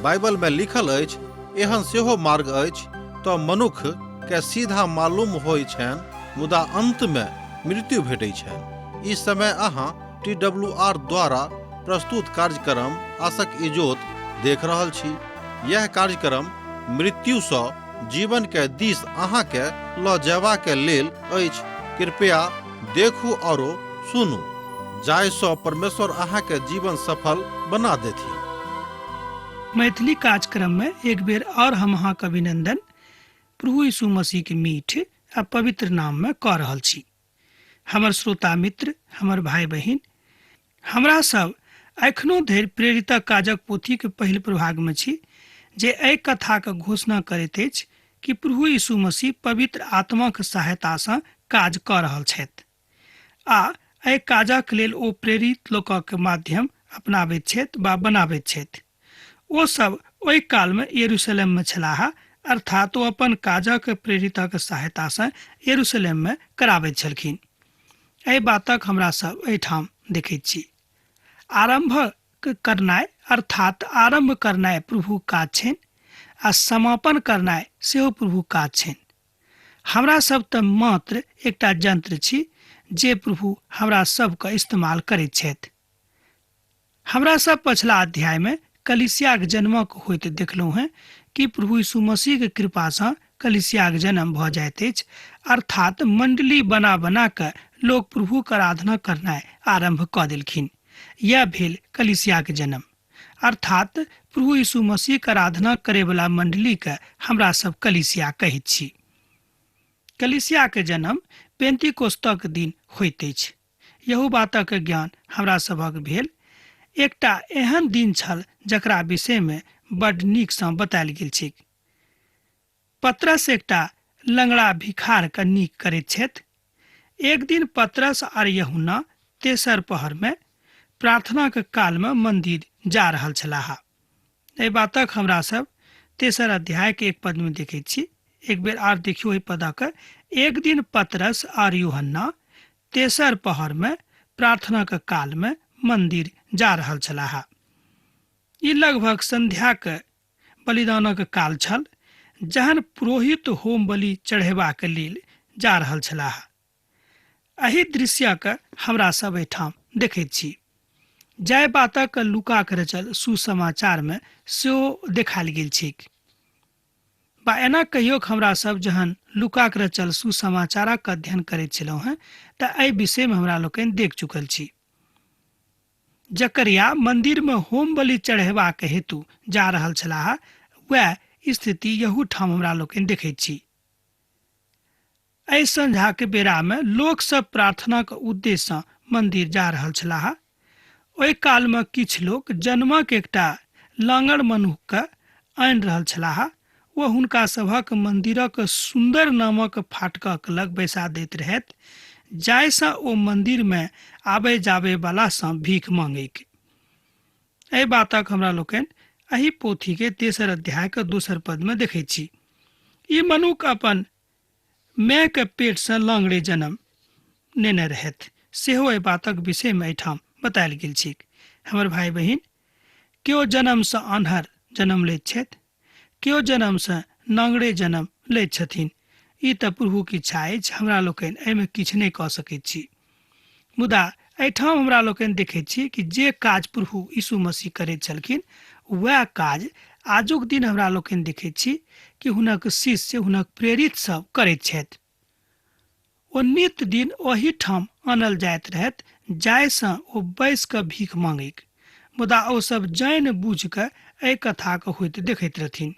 Bible में लिखल अछि, एहन सेहो मार्ग अछि तऽ मनुख के सीधा मालूम होइ छनि, मुदा अंत में मृत्यु भेटै छनि। ई समय अहाँ टी डब्ल्यू आर द्वारा प्रस्तुत कार्यक्रम आसक इजोत देख रहल छी। यह कार्यक्रम मृत्यु सँ जीवन के दिस अहाँ के ल जयबा के लेल अछि। कृपया देखू औरो सुनू, जाहि सँ परमेश्वर अहाँ के जीवन सफल बना देथिन। मैथिली कार्यक्रम में एक बेर और हम अहाँ के अभिनंदन प्रभु यीशु मसीह के मीठ आ पवित्र नाम में कऽ रहल छी। हमर श्रोता मित्र, हमर भाई बहिन, हमरा सब एखनो धरि प्रेरितक काजक पोथीके पहिल प्रभागमे छी, जे एहि कथाके घोषणा करैत अछि कि प्रभु यीशु मसीह पवित्र आत्माक सहायतासँ काज कऽ रहल छथि आ एहि काजक लेल ओ प्रेरित लोकक माध्यम अपनाबैत छथि वा बनाबैत छथि। ओ सब ओहि कालमे यरूशलेममे छलाह, अर्थात ओ अपन काजक प्रेरितक सहायतासँ यरूशलेममे कराबैत छलखिन। एहि बातक हमरा सब एहिठाम देखैत छी। आरम्भ करनाइ अर्थात आरम्भ करनाइ प्रभुक काज छनि आ समापन करनाइ सेहो प्रभुक काज छनि। हमरा सब तऽ मात्र एकटा यंत्र छी जे प्रभु हमरा सबके इस्तेमाल करैत छथि। हमरा सब पछिला अध्याय में कलीसियाक जन्मक होइत देखलहुँ हेँ कि प्रभु यीशु मसीह के कृपा सँ कलीसियाक जन्म भऽ जाइत अछि, अर्थात मंडली बना बना कऽ लोक प्रभुक आराधना करनाइ आरम्भ कऽ देलखिन। यैह भेल कलीसियाक जन्म। अर्थात प्रभु यीशु मसीहक आराधना करैवला मंडली के हमरा सब कलीसिया कहैत छी। कलीसियाक जन्म पेंतीकोस्तक दिन होइत अछि। यहू बातक ज्ञान हमरा सभक भेल। एकटा एहन दिन छल जकरा विषयमे बड्ड नीकसँ बतायल गेल छैक। पतरस एकटा लंगड़ा भिखारके नीक करैत छथि। एक दिन पतरस आर यूहन्ना तेसर पहरमे प्रार्थनाक कालमे मंदिर जा रहल छलाह। एहि बातक हमरा सब तेसर अध्याय के एक पद में देखैत छी। एक बेर आर देखियौ एहि पदक। एक दिन पतरस आर यूहन्ना तेसर पहर में प्रार्थनाक काल में मंदिर जा रहल छलाह। ई लगभग संध्याक बलिदानक काल छल, जहन पुरोहित होम बलि चढ़ेबाक लेल जा रहल छलाह। एहि दृश्यक हमरा सब एहिठाम देखैत छी। जाहि बातक लूकाक रचल सुसमाचार में सेहो देखायल गेल छैक। बा एना कहियो हमरा सब जहन लूकाक रचल सुसमाचारक अध्ययन करैत छलहुँ हेँ तऽ एहि विषय में हमरा लोकनि देख चुकल छी। जकरिया मंदिर में होम बलि चढ़ेबाक हेतु जा रहल छलाह, वएह स्थिति यहू ठाम हमरा लोकनि देखैत छी। एहि संझाक बेरामे लोकसभ प्रार्थनाक उद्देश्यसँ मन्दिर जा रहल छलाह। ओहि कालमे किछु लोक जन्मक एकटा लाँगड़ मनुखकेँ आनि रहल छलाह। ओ हुनका सभक मन्दिरक सुन्दर नामक फाटकक लग बैसा दैत रहथि, जाहिसँ ओ मन्दिरमे आबय-जाबयवलासँ भीख माँगैक। एहि बातक हमरा लोकनि एहि पोथीके तेसर अध्यायक दोसर पदमे देखैत छी। ई मनुख अपन मायके पेटसँ लाँगड़े जन्म नेने रहथि, सेहो एहि बातक विषयमे एहिठाम बतायल गेल छैक। हमर भाइ बहिन, केओ जन्मसँ आन्हर जन्म लैत छथि, केओ जन्मसँ नांगड़े जन्म लैत छथिन। ई तऽ प्रभुक इच्छा अछि, हमरा लोकनि एहिमे किछु नहि कऽ सकैत छी। मुदा एहिठाम हमरा लोकनि देखैत छी कि जे काज प्रभु यीशु मसीह करैत छलखिन, वएह काज आजुक दिन हमरा लोकनि देखैत छी कि हुनक शिष्य, हुनक प्रेरित सब करैत छथि। ओ नित्य दिन ओही ठाम आनल जाइत रहथि जाहिसँ ओ बैस कऽ भीख मांगैक। मुदा ओ सब जानि बुझि कऽ एहि कथाक होइत देखैत रहथिन,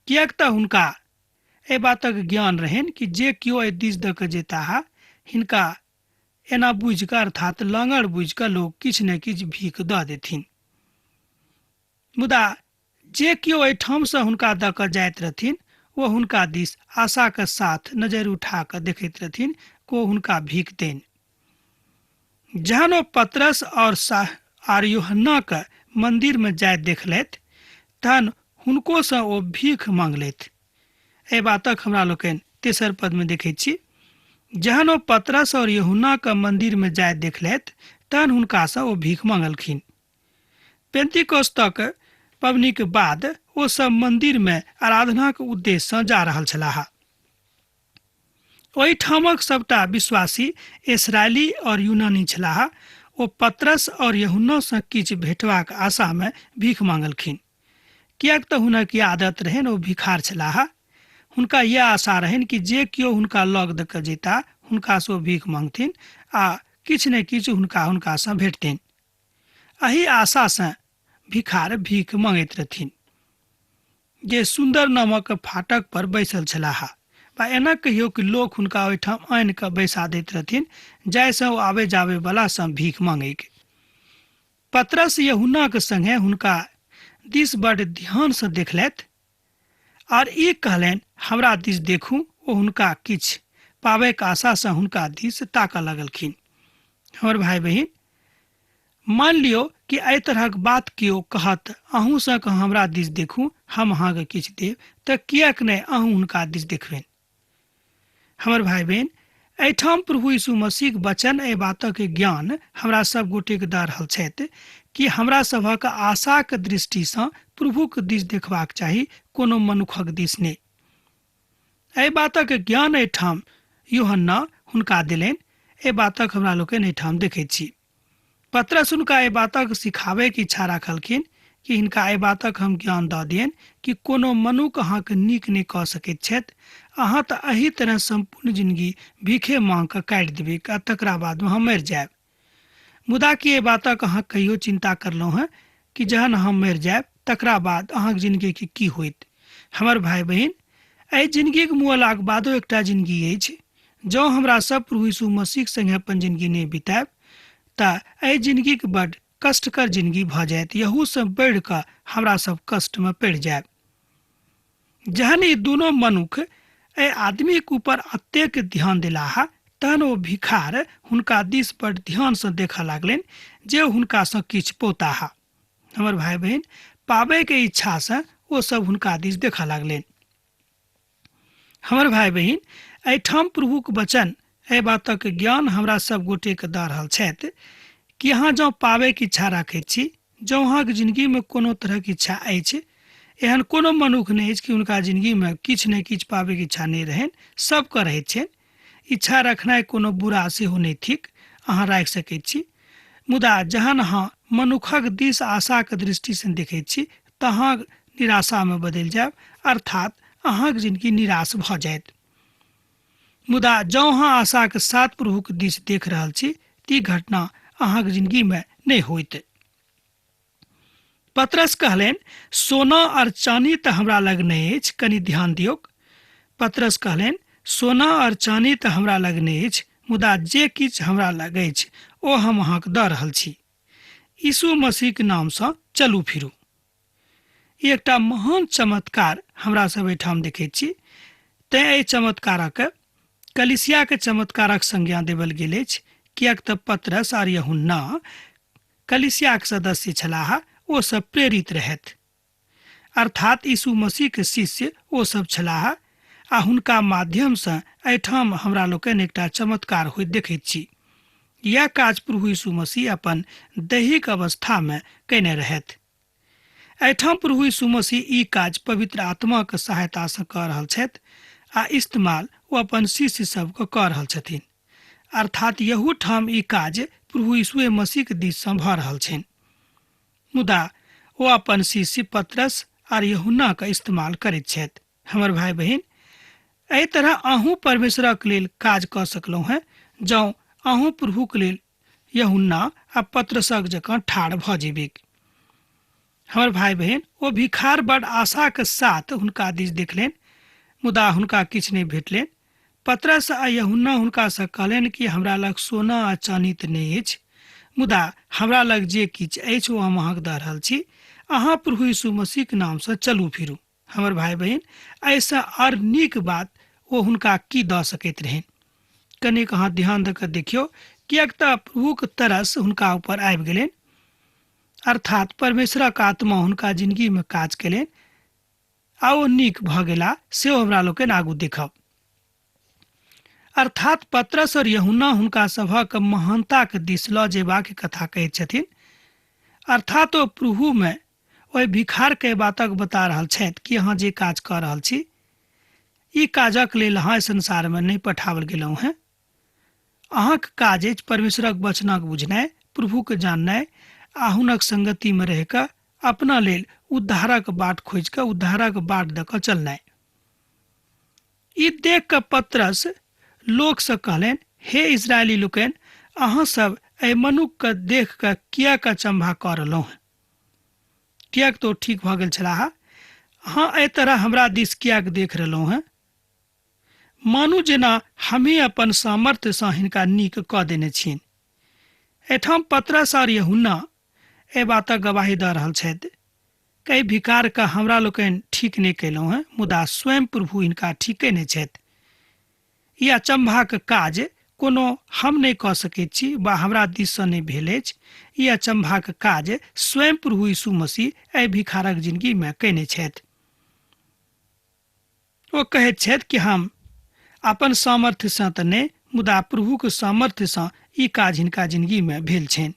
किएक तऽ हुनका एहि बातक ज्ञान रहनि कि जे केओ एहि दिस दऽ कऽ जेताह, हिनका एना बुझि कऽ अर्थात लाँगड़ बुझि कऽ लोक किछु ने किछु भीख दऽ देथिन। मुदा जे केओ एहिठामसँ हुनका दऽ कऽ जाइत रहथिन, ओ हुनका दिस आशाक साथ नजरि उठा कऽ देखैत रहथिन कि ओ हुनका भीख देनि। जहन ओ पतरस और यूहन्नाक मंदिर में जाइत देखलथि तहन हुनकोसँ ओ भीख मांगलथि। एहि बातक हमरा लोकनि तेसर पद में देखै छी। जहन ओ पतरस और यूहन्ना के मंदिर में जाइत देखलथि तहन हुनकासँ ओ भीख मांगलखिन। पेंतिकोस्तक पबनी के बाद ओ सब मंदिर में आराधनाक उद्देश्य सँ जा रहल छलाह। ओहिठामक सबटा विश्वासी इसराइली और यूनानी छलाह। ओ पतरस और यूहन्ना सँ किछु भेटबाक आशा में भीख मांगलखिन, किएक तऽ हुनक यह आदत रहनि, ओ भिखार छलाह। हुनका यह आशा रहनि कि जे केओ हुनका लग दऽ कऽ जेता हुनकासँ ओ भीख मांगथिन आ किछु ने किछु हुनकासँ भेटथिन। एहि आशासँ भिखार भीख मांगैत रहथिन। जे सुन्दर नामक फाटक पर बैसल छलाह बा एना कहियो कि लोक हुनका ओहिठाम आनि कऽ बैसा दैत रहथिन जाहिसँ ओ आबै जाबै बलासँ भीख मांगैक। पतरस यूहन्नाक संगे हुनका दिस बड़ ध्यानसँ देखलथि आर ई कहलनि, हमरा दिस देखू। ओ हुनका किछु पाबैक आशासँ हुनका दिस ताकऽ लगलखिन। हमर भाय बहिन, मान लियौ कि एहि तरहक बात केओ कहत अहूँसँ कह हमरा दिस देखू, हम अहाँके किछु देब, तऽ किएक नहि अहूँ हुनका दिस देखबनि। हमर भाय बहिन, एहिठाम प्रभु यीशु मसीहक वचन एहि बातक ज्ञान हमरा सब गोटेके दऽ रहल छथि कि हमरा सभक आशाक दृष्टिसँ प्रभुक दिस देखबाक चाही, कोनो मनुखक दिस नहि। एहि बातक ज्ञान एहिठाम यूहन्ना हुनका देलनि। एहि बातक हमरा लोकनि एहिठाम देखैत छी। पतरस हुनका एहि बातक सिखाबैके इच्छा राखलखिन कि हिनका एहि बातक हम ज्ञान दऽ दियनि कि कोनो मनुख अहाँके नीक नहि कऽ सकैत छथि। अहाँ तऽ एहि तरह सम्पूर्ण जिंदगी भीखे मांग कऽ काटि देबै आ तकरा बादमे हम मरि जायब। मुदा कि एहि बातक अहाँ कहियो चिंता करलहुँ हेँ कि जहन हम मरि जायब तकरा बाद अहाँके जिंदगीके की होइत? हमर भाय बहिन, एहि जिंदगीके मुअलाक बादो एकटा जिंदगी अछि। जँ हमरा सब प्रभु यीशु मसीहक संगे अपन जिंदगी नहि बितायब तऽ एहि जिंदगीके बड कष्टकर जिंदगी भऽ जायत। यहूसँ बढ़ि कऽ हमरा सब कष्टमे पड़ि जायब। जहन ई दोनों मनुख एहि आदमीके ऊपर अतेक ध्यान देलाह तहन ओ भिखार हुनका दिस बड ध्यानसँ देखऽ लागलनि जे हुनकासँ किछु पौताह। हमर भाय बहिन, पाबैके इच्छासँ ओ सब हुनका दिस देखऽ लागलनि। हमर भाय बहिन, एहिठाम प्रभुक वचन एहि बातक ज्ञान हमरा सब गोटेके दऽ रहल छथि कि अहाँ जँ पाबैके इच्छा राखैत छी, जँ अहाँके जिंदगीमे कोनो तरहक इच्छा अछि, एहन कोनो मनुख नहि अछि कि हुनका जिंदगीमे किछु ने किछु पाबैके इच्छा नहि रहनि, सबके रहैत छनि। इच्छा रखनाइ कोनो बुरा सेहो नहि थिक, अहाँ राखि सकैत छी। मुदा जहन अहाँ मनुखक दिस आशाके दृष्टिसँ देखैत छी तऽ अहाँ निराशामे बदलि जायब, अर्थात अहाँके जिंदगी निराश भऽ जायत। मुदा जँ अहाँ आशाके साथ प्रभुके दिस देख रहल छी तऽ ई घटना अहाँके जिंदगीमे नहि होइत। पतरस कहलनि, सोना और चानी तऽ हमरा लग नहि अछि। कनि ध्यान दियौक। पतरस कहलनि, सोना और चानी तऽ हमरा लग नहि अछि, मुदा जे किछु हमरा लग अछि ओ हम अहाँके दऽ रहल छी। यीशु मसीहके नामसँ चलू फिरू। ई एकटा महान चमत्कार हमरा सब एहिठाम देखैत छी। तेँ एहि चमत्कारक कलिसियाके चमत्कारक संज्ञा देवल गेल अछि, किएक तऽ पतरस आर यूहन्ना कलिसियाक सदस्य छलाह, ओ सब प्रेरित रहथि, अर्थात यीशु मसीहके शिष्य ओ सब छलाह आ हुनका माध्यमसँ एहिठाम हमरा लोकनि एकटा चमत्कार होइत देखैत छी। यैह काज प्रभु यीशु मसीह अपन दैहिक अवस्थामे कयने रहथि। एहिठाम प्रभु यीशु मसीह ई काज पवित्र आत्माक सहायतासँ कऽ रहल छथि आ इस्तेमाल ओ अपन शिष्य सबके कऽ रहल छथिन। अर्थात यहू ठाम ई काज प्रभु यीशुए मसीहक दिससँ भऽ रहल छनि। मुदा ओ अपन शिष्य पतरस आर यूहन्नाक इस्तेमाल करैत छथि। हमर भाय बहिन, एहि तरह अहूँ परमेश्वरक लेल काज कऽ सकलहुँ हेँ जँ अहूँ प्रभुक लेल यूहन्ना आ पतरसक जकाँ ठाढ़ भऽ जेबैक। हमर भाय बहिन, ओ भिखार बड आशाक साथ हुनका दिस देखलनि, मुदा हुनका किछु नहि भेटलनि। पतरस आ यूहन्ना हुनकासँ कहलनि कि हमरा लग सोना आ चानी तऽ नहि अछि, मुदा हमरा लग जे किछु अछि ओ हम अहाँके दऽ रहल छी। अहाँ प्रभु यीशु मसीहक नामसँ चलू फिरू। हमर भाय बहिन, एहिसँ आर नीक बात ओ हुनका की दऽ सकैत रहनि? कनिक अहाँ ध्यान दऽ कऽ देखियौ, किएक तऽ प्रभुक तरस हुनका ऊपर आबि गेलनि। अर्थात परमेश्वरक आत्मा हुनका जिंदगी में काज केलनि आ ओ नीक भऽ गेला, सेहो हमरा लोकनि आगू देखब। अर्थात पतरस और यूहन्ना हुनका सभक महानताक दिस लऽ जेबाक कथा कहैत छथिन। अर्थात ओ प्रभु में ओहि भिखार के बातक बता रहल छथि कि अहाँ जे काज कऽ रहल छी ई काजक लेल अहाँ संसार में नहि पठाओल गेलहुँ हेँ। अहाँक काज अछि परमेश्वरक वचनक बुझनाइ, प्रभुके जाननाइ आ हुनक संगतिमे रहि कऽ अपना लेल उद्धारक बाट खोजि कऽ उद्धारक बाट दऽ कऽ चलनाइ। ई देख कऽ पतरस लोकसँ कहलनि, हे इस्राएली लोकनि, अहाँ सब एहि मनुखके देख कऽ किएक अचम्भा कऽ रहलहुँ हेँ? किएक तऽ ओ ठीक भऽ गेल छलाह। अहाँ एहि तरह हमरा दिस किएक देख रहलहुँ हेँ? मानू जेना हमही अपन सामर्थ्यसँ हिनका नीक कऽ देने छियनि। एहिठाम पतरस आओर यूहन्ना एहि बातक गवाही दऽ रहल छथि कि एहि भिखारके हमरा लोकनि ठीक नहि कयलहुँ हेँ, मुदा स्वयं प्रभु हिनका ठीक कयने छथि। ई अचम्भाक काज कोनो हम नहि कऽ सकैत छी वा हमरा दिससँ नहि भेल अछि। ई अचम्भाक काज स्वयं प्रभु यीशु मसीह एहि भिखारक जिनगीमे कयने छथि। ओ कहैत छथि कि हम अपन सामर्थ्यसँ तऽ नहि, मुदा प्रभुक सामर्थ्यसँ ई काज हिनका जिनगीमे भेल छनि।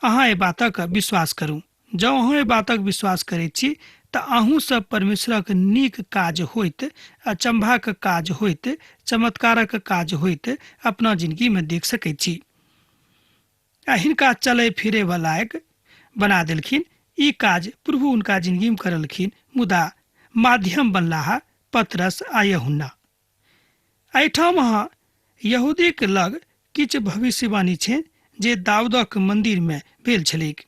अहाँ एहि बातक विश्वास करू। जँ अहाँ एहि बातक विश्वास करैत छी तऽ अहूँ सब परमेश्वरक नीक काज होइत, अचम्भाक काज होइत, चमत्कारक काज होइत अपना जिनगीमे देख सकैत छी। आ हिनका चलै फिरै लायक बना देलखिन। ई काज प्रभु हुनका जिंदगी में करलखिन, मुदा माध्यम बनलाह पतरस आ यूहन्ना। एहिठाम अहाँ यहूदीक लग किछु भविष्यवाणी छै जे दाऊदक मंदिर में भेल छलैक।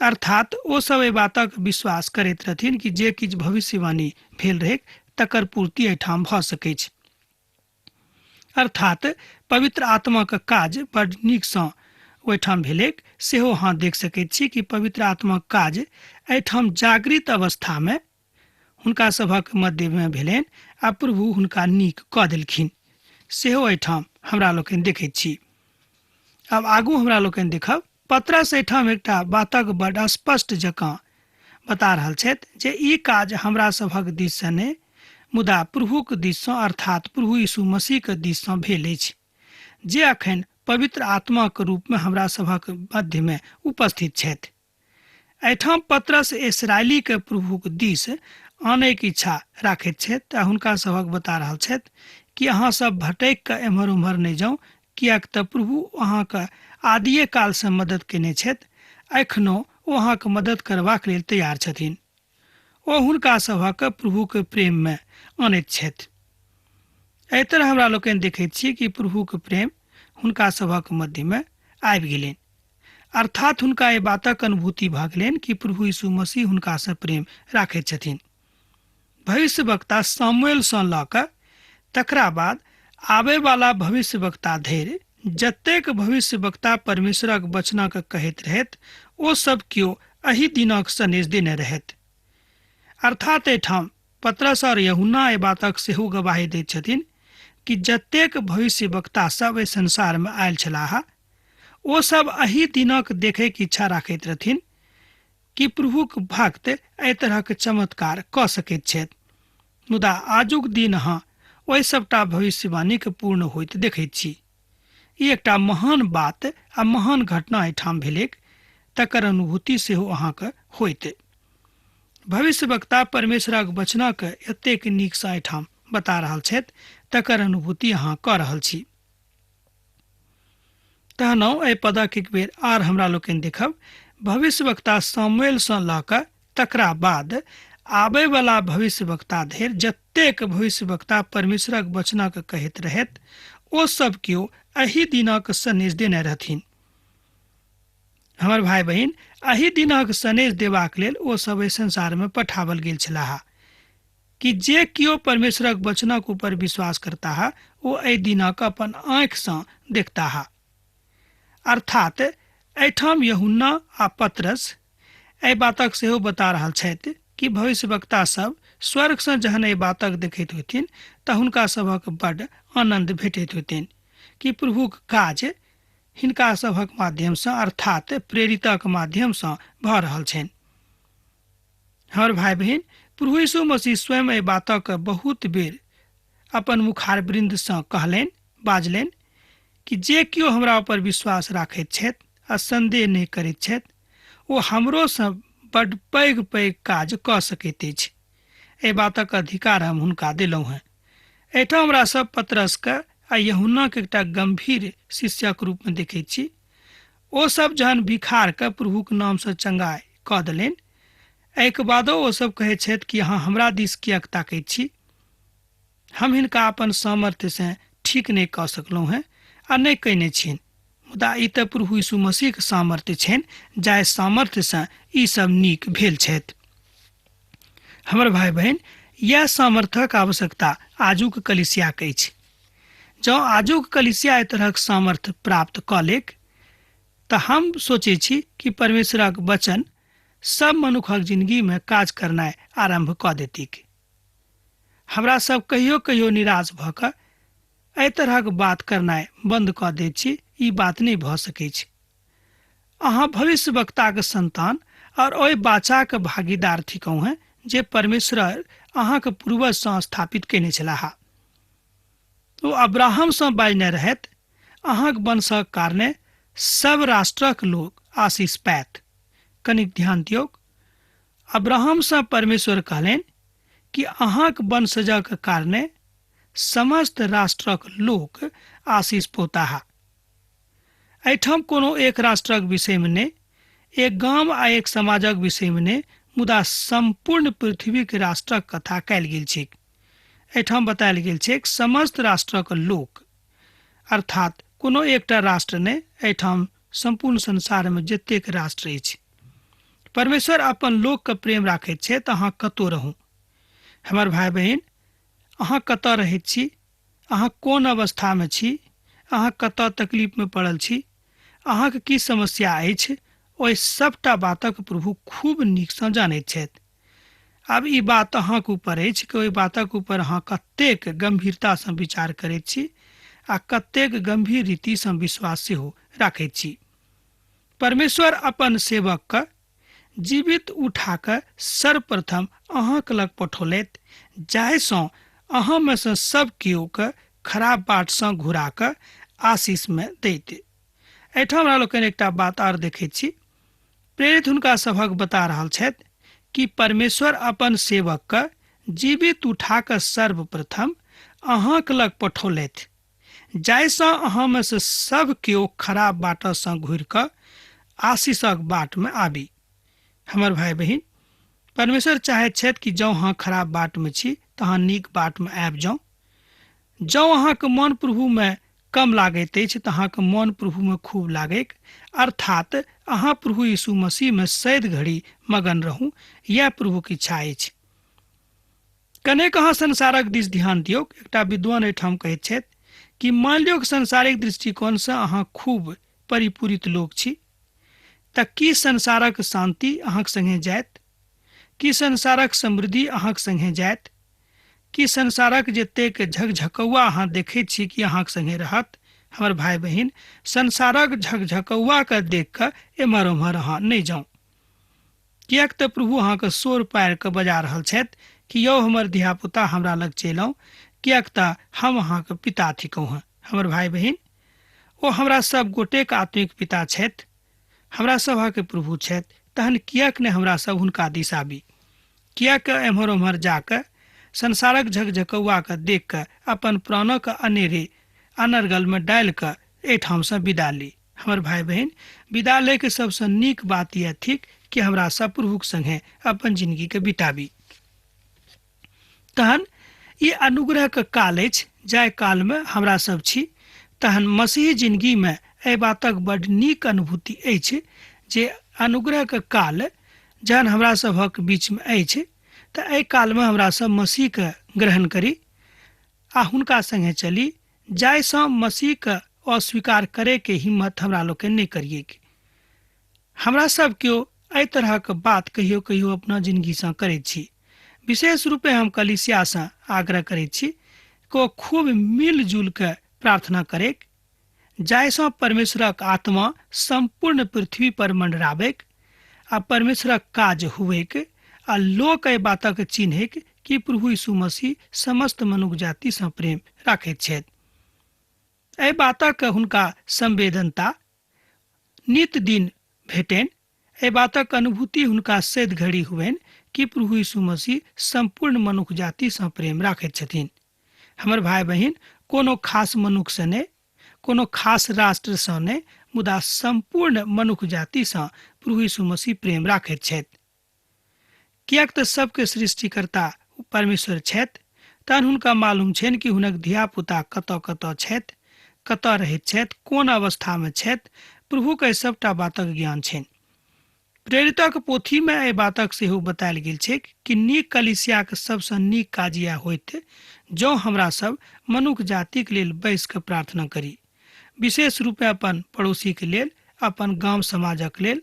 अर्थात ओ सब एहि बातक विश्वास करैत रहथिन कि जे किछु भविष्यवाणी भेल रहैक तकर पूर्ति एहिठाम भऽ सकैछ। अर्थात पवित्र आत्माक काज बड नीकसँ ओहिठाम भेलैक। सेहो अहाँ देख सकैत छी कि पवित्र आत्माक काज एहिठाम जागृत अवस्थामे हुनका सभक मध्यमे भेलनि आ प्रभु हुनका नीक कऽ देलखिन, सेहो एहिठाम हमरा लोकनि देखैत छी। आब आगू हमरा लोकनि देखब, पतरस एहिठाम एकटा बातक बड स्पष्ट जकाँ बता रहल छथि जे ई काज हमरा सभक दिससँ नहि, मुदा प्रभुक दिससँ अर्थात प्रभु यीशु मसीहक दिससँ भेल अछि, जे अखन पवित्र आत्माक रूपमे हमरा सभक मध्यमे उपस्थित छथि। एहिठाम पतरस इसराइलीके प्रभुक दिस आनैके इच्छा राखैत छथि आ हुनका सभक बता रहल छथि कि अहाँ सब भटकि कऽ एम्हर ओम्हर नहि जाउ, किएक तऽ प्रभु अहाँके आदिये कालसँ मदद केने छथि, एखनो ओ अहाँके मदद करबाक लेल तैयार छथिन। ओ हुनका सभक प्रभुक प्रेममे अनैत छथि। एहि तरह हमरा लोकनि देखैत छी कि प्रभुक प्रेम हुनका सभक मध्यमे आबि गेलनि। अर्थात हुनका एहि बातक अनुभूति भऽ गेलनि कि प्रभु यीशु मसीह हुनकासँ प्रेम राखैत छथिन। भविष्यवक्ता सामुएलसँ लऽ कऽ तकरा बाद आबयवला भविष्यवक्ता धरि जतेक भविष्यवक्ता परमेश्वरक वचनक कहैत रहथि, ओ सब केओ एहि दिनक सन्देश देने रहथि। अर्थात एहिठाम पतरस और यूहन्ना एहि बातक सेहो गवाही दैत छथिन कि जतेक भविष्यवक्ता सब एहि संसार में आयल छलाह, ओ सब एहि दिनक देखैके इच्छा राखैत रहथिन कि प्रभुक भक्त एहि तरहक चमत्कार कऽ सकैत छथि। मुदा आजुक दिन अहाँ ओहि सबटा भविष्यवाणीके पूर्ण होइत देखैत छी। ई एकटा महान बात आ महान घटना एहिठाम भेलैक, तकर अनुभूति सेहो अहाँके होइत। भविष्यवक्ता परमेश्वरक वचनक एतेक नीकसँ एहिठाम बता रहल छथि, तकर अनुभूति अहाँ कऽ रहल छी। तहनहुँ एहि पदक एक बेर आर हमरा लोकनि देखब। भविष्यवक्ता सामुएलसँ लऽ कऽ तकरा बाद आबयवला भविष्यवक्ता धरि जतेक भविष्यवक्ता परमेश्वरक वचनक कहैत रहथि, ओ सब केओ एहि दिनक सन्देश देने रहथिन। हमर भाय बहिन, एहि दिनक सन्देश देबाक लेल ओ सब एहि संसारमे पठाओल गेल छलाह कि जे केओ परमेश्वरक वचनक ऊपर विश्वास करताह ओ एहि दिनक अपन आँखिसँ देखताह। अर्थात एहिठाम यूहन्ना आ पतरस एहि बातक सेहो बता रहल छथि कि भविष्यवक्ता सब स्वर्गसँ जहन एहि बातक देखैत होथिन तऽ हुनका सभक बड्ड आनन्द भेटैत होतनि कि प्रभुक काज हिनका सभक माध्यमसँ अर्थात प्रेरितक माध्यमसँ भऽ रहल छनि। हमर भाइ बहिन, प्रभु यीशु मसीह स्वयं एहि बातक बहुत बेर अपन मुखारवृन्दसँ कहलनि, बाजलनि कि जे केओ हमरा ऊपर विश्वास राखैत छथि आ संदेह नहि करैत छथि ओ हमरोसँ बड्ड पैघ पैघ काज कऽ सकैत अछि। एहि बातक अधिकार हम हुनका देलहुँ हेँ। एहिठाम हमरा सब पतरसके आ यूहन्नाके एकटा गंभीर शिष्यक रूपमे देखैत छी। ओ सब जहन भिखारके प्रभुक नामसँ चंगाइ कऽ देलनि, एहिके बादो ओ सब कहैत छथि कि अहाँ हमरा दिस किएक ताकैत छी, हम हिनका अपन सामर्थ्यसँ ठीक नहि कऽ सकलहुँ हेँ आ नहि कयने छियनि, मुदा ई तऽ प्रभु यीशु मसीहके सामर्थ्य छनि जाहि सामर्थ्यसँ ई सब नीक भेल छथि। हमर भाइ बहिन, इएह सामर्थ्यक आवश्यकता आजुक कलीसियाके अछि। जँ आजुक कलीसिया एहि तरहक सामर्थ्य प्राप्त कऽ लेक तऽ हम सोचै छी कि परमेश्वरक वचन सब मनुखक जिंदगीमे काज करनाइ आरम्भ कऽ देतीक। हमरा सब कहियो कहियो निराश भऽ कऽ एहि तरहक बात करनाइ बंद कऽ दैत छी, ई बात नहि भऽ सकैछ। अहाँ भविष्य वक्ताक संतान और ओहि बाचाक भागीदार थिकहुँ हेँ जे परमेश्वर अहाँक पूर्वजसँ स्थापित कयने छलाह। ओ अब्राहमसँ बाजने रहथि, अहाँक वंशक कारणे सब राष्ट्रक लोक आशीष पायत। कनिक ध्यान दियौक, अब्राहमसँ परमेश्वर कहलनि कि अहाँक वंशजक कारणे समस्त राष्ट्रक लोक आशीष पौताह। एहिठाम कोनो एक राष्ट्रक विषयमे नहि, एक गाम आ एक समाजक विषयमे नहि, मुदा सम्पूर्ण पृथ्वीक राष्ट्रक कथा कयल गेल छैक। एहिठाम बतायल गेल छैक समस्त राष्ट्रक लोक, अर्थात कोनो एकटा राष्ट्र नहि, एहिठाम सम्पूर्ण संसारमे जतेक राष्ट्र अछि। परमेश्वर अपन लोकके प्रेम राखैत छै तऽ अहाँ कतहु रहू। हमर भाइ बहिन, अहाँ कतऽ रहैत छी, अहाँ कोन अवस्थामे छी, अहाँ कतऽ तकलीफमे पड़ल छी, अहाँके की समस्या अछि, ओहि सबटा बातक प्रभु खूब नीकसँ जानैत छथि। आब ई बात अहाँके ऊपर अछि कि ओहि बातक ऊपर अहाँ कतेक गंभीरतासँ विचार करैत छी आ कतेक गंभीर रीतिसँ विश्वास सेहो राखैत छी। परमेश्वर अपन सेवकके जीवित उठा कऽ सर्वप्रथम अहाँके लग पठौलथि, जाहिसँ अहाँमे सँ सब केओके खराब बाटसँ घुरा कऽ आशीषमे दैत। एहिठाम हमरा लोकनि एकटा बात आर देखैत छी। प्रेरित हुनका सभक बता रहल छथि कि परमेश्वर अपन सेवकके जीवित उठा कऽ सर्वप्रथम अहाँके लग पठौलथि, जाहिसँ अहाँमे सँ सब केओ खराब बाटसँ घुरि कऽ आशीषक बाटमे आबी। हमर भाइ बहिन, परमेश्वर चाहैत छथि कि जँ अहाँ खराब बाटमे छी तऽ अहाँ नीक बाटमे आबि जाउ। जँ अहाँके मन प्रभुमे कम लागैत अछि तऽ अहाँके मन प्रभुमे खूब लागैक, अर्थात अहाँ प्रभु यीशु मसीहमे सैद घड़ी मगन रहू, यैह प्रभुक इच्छा अछि। कनेक अहाँ संसारक दिस ध्यान दियौक। एकटा विद्वान एहिठाम कहैत छथि कि मान लियौक सांसारिक दृष्टिकोणसँ अहाँ खूब परिपूरित लोक छी, तऽ की संसारक शान्ति अहाँक संगे जायत? की संसारक समृद्धि अहाँक संगे जायत? की संसारक जतेक झकझकौआ अहाँ देखैत छी कि अहाँक संगे रहत? हमर भाइ बहिन, संसारक झकझकौआके देख कऽ एम्हर ओम्हर अहाँ नहि जाउ, किएक तऽ प्रभु अहाँके शोर पारि कऽ बजा रहल छथि कि यौ हमर धियापुता, हमरा लग चलि आउ, किएक तऽ हम अहाँके पिता थिकहुँ हेँ। हमर भाइ बहिन, ओ हमरा सब गोटेक आत्मिक पिता छथि, हमरा सभक प्रभु छथि, तहन किएक नहि हमरा सब हुनका दिस आबी? किएक एम्हर ओम्हर जाकऽ संसारक झकझकौआके देख कऽ अपन प्राणक अनेरे अनर्गलमे डालि कऽ एहिठामसँ विदा ली? हमर भाइ बहिन, विदा लैके सबसँ नीक बात यह थिक कि हमरा सब प्रभुक संगे अपन जिंदगीके बिताबी। तहन ई अनुग्रहके काल अछि जाहि कालमे हमरा सब छी। तहन मसीही जिंदगीमे एहि बातक बड नीक अनुभूति अछि जे अनुग्रहके काल जहन हमरा सभक बीचमे अछि तऽ एहि कालमे हमरा सब मसीहके ग्रहण करी आ हुनका संगे चली, जाहिसँ मसीहके अस्वीकार करैके हिम्मत हमरा लोकनि नहि करियैक। हमरा सब केओ एहि तरहक बात कहियो कहियो अपना जिंदगीसँ करैत छी। विशेष रूपे हम कलीसियासँ आग्रह करैत छी कि ओ खूब मिलजुल कऽ प्रार्थना करैक, जाहिसँ परमेश्वरक आत्मा सम्पूर्ण पृथ्वी पर मंडराबैक आ परमेश्वरक काज हुएक आ लोक एहि बातक चिन्हैक कि प्रभु यीशु मसीह समस्त मनुख जातिसँ प्रेम राखैत छथि। एहि बातक हुनका संवेदनता नित दिन भेटनि। एहि बातक अनुभूति हुनका सैद घड़ी हुएन कि प्रभु यीशु मसीह सम्पूर्ण मनुख जातिसँ प्रेम राखैत छथिन। हमर भाय बहिन, कोनो खास मनुखसँ नहि, कोनो खास राष्ट्रसँ नहि, मुदा सम्पूर्ण मनुख जातिसँ प्रभु यीशु मसीह प्रेम राखैत छथि। किएक तऽ सबके सृष्टिकर्ता परमेश्वर छथि, तहन हुनका मालूम छनि कि हुनक धिया-पुता कतऽ कतऽ छथि, कतऽ रहैत छथि, कोन अवस्थामे छथि। प्रभुके एहि सबटा बातक ज्ञान छनि। प्रेरितक पोथीमे एहि बातक सेहो बतायल गेल छैक कि नीक कलीसियाक सबसँ नीक काज इएह होइत जँ हमरा सब मनुख जातिक लेल बैस कऽ प्रार्थना करी, विशेष रूपेँ अपन पड़ोसीक लेल, अपन गाम समाजक लेल।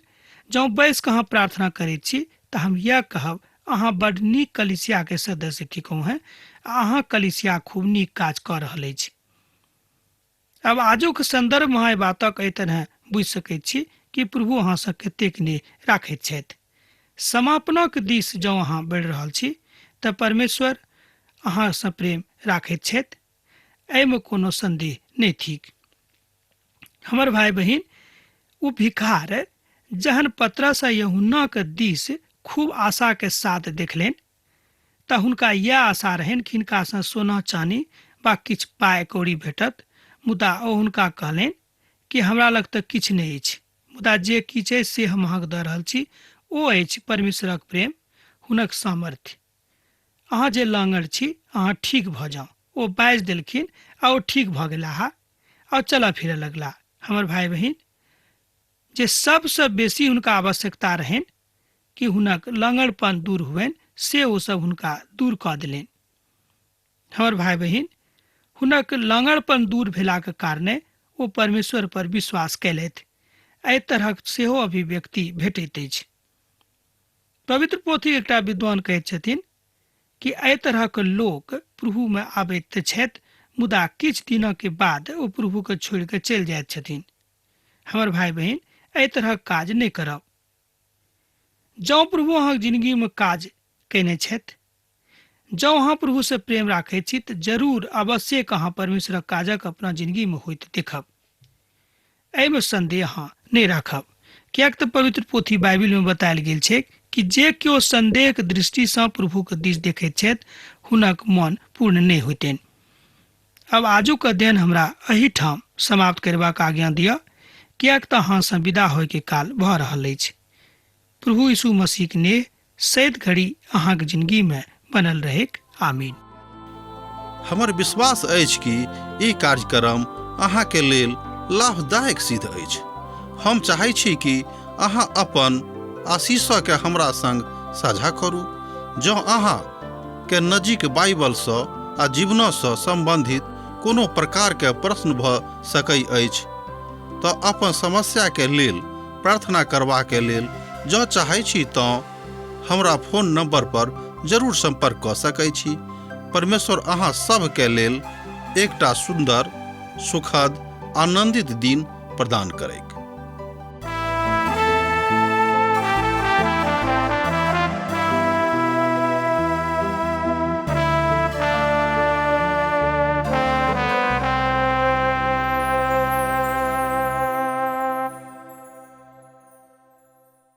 जँ बैस कऽ अहाँ प्रार्थना करैत छी तऽ हम इएह कहब, अहाँ बड्ड नीक कलीसियाके सदस्य थिकहुँ हेँ आ अहाँक कलीसिया खूब नीक काज कऽ रहल अछि। आब आजुक सन्दर्भमे अहाँ एहि बातक एहि तरहे बुझि सकैत छी कि प्रभु अहाँसँ कतेक नेह राखैत छथि। समापनक दिस जँ अहाँ बढ़ि रहल छी तऽ परमेश्वर अहाँसँ प्रेम राखैत छथि, एहिमे कोनो सन्देह नहि थिक। हमर भाय बहिन, ओ भिखार जहन पतरस आ यूहन्नाक दिस खूब आशाके साथ देखलनि तऽ हुनका इएह आशा रहनि कि हिनकासँ सोना चानी वा किछु पाइ कौड़ी भेटत, मुदा ओ हुनका कहलनि कि हमरा लग तऽ किछु नहि अछि, मुदा जे किछु अछि से हम अहाँके दऽ रहल छी, ओ अछि परमेश्वरक प्रेम, हुनक सामर्थ्य। अहाँ जे लाँगड़ छी, अहाँ ठीक भऽ जाउ। ओ बाजि देलखिन आ ओ ठीक भऽ गेलाह आ चलऽ फिरऽ लगलाह। हमर भाय बहिन, जे सबसँ बेसी हुनका आवश्यकता रहनि कि हुनक लंगड़पन दूर हुअनि, से ओ सब हुनका दूर कऽ देलनि। हमर भाय बहिन, हुनक लंगड़पन दूर भेलाक कारणे ओ परमेश्वर पर विश्वास कयलथि। एहि तरहक सेहो अभिव्यक्ति भेटैत अछि। पवित्र पोथी एकटा विद्वान कहैत छथिन कि एहि तरहक लोक प्रभुमे आबैत तऽ छथि, मुदा किछु दिनक बाद ओ प्रभुके छोड़ि कऽ चलि जाइत छथिन। हमर भाय बहिन, एहि तरहक काज नहि करब। जँ प्रभु अहाँक जिंदगीमे काज कयने छथि, जँ अहाँ प्रभुसँ प्रेम राखैत छी, तऽ जरूर अवश्यक अहाँ परमेश्वरक काजक अपना जिंदगीमे होइत देखब। एहिमे संदेह अहाँ नहि राखब, किएक तऽ पवित्र पोथी बाइबिलमे बतायल गेल छैक कि जे केओ संदेहक दृष्टिसँ प्रभुक दिस देखैत छथि, हुनक मन पूर्ण नहि होइतनि। आब आजुक अध्ययन हमरा एहिठाम समाप्त करबाक आज्ञा दिअ, किएक तऽ अहाँसँ विदा होयके काल भऽ रहल अछि। प्रभु यीशु मसीहक नेह सैद घड़ी अहाँक जिंदगीमे बनल रहैक। आमीन। हमर विश्वास अछि कि ई कार्यक्रम अहाँके लेल लाभदायक सिद्ध अछि। हम चाहै छी कि अहाँ अपन आशीषके हमरा संग साझा करू। जँ अहाँ के नजीक बाइबलसँ आ जीवनसँ सम्बन्धित कोनो प्रकारके प्रश्न भऽ सकै अछि तऽ अपन समस्याके लेल प्रार्थना करबाके लेल जँ चाहै छी तँ हमरा फोन नंबर पर जरूर संपर्क कऽ सकै छी। परमेश्वर अहाँ सभके लेल एकटा सुन्दर, सुखद, आनंदित दिन प्रदान करैक।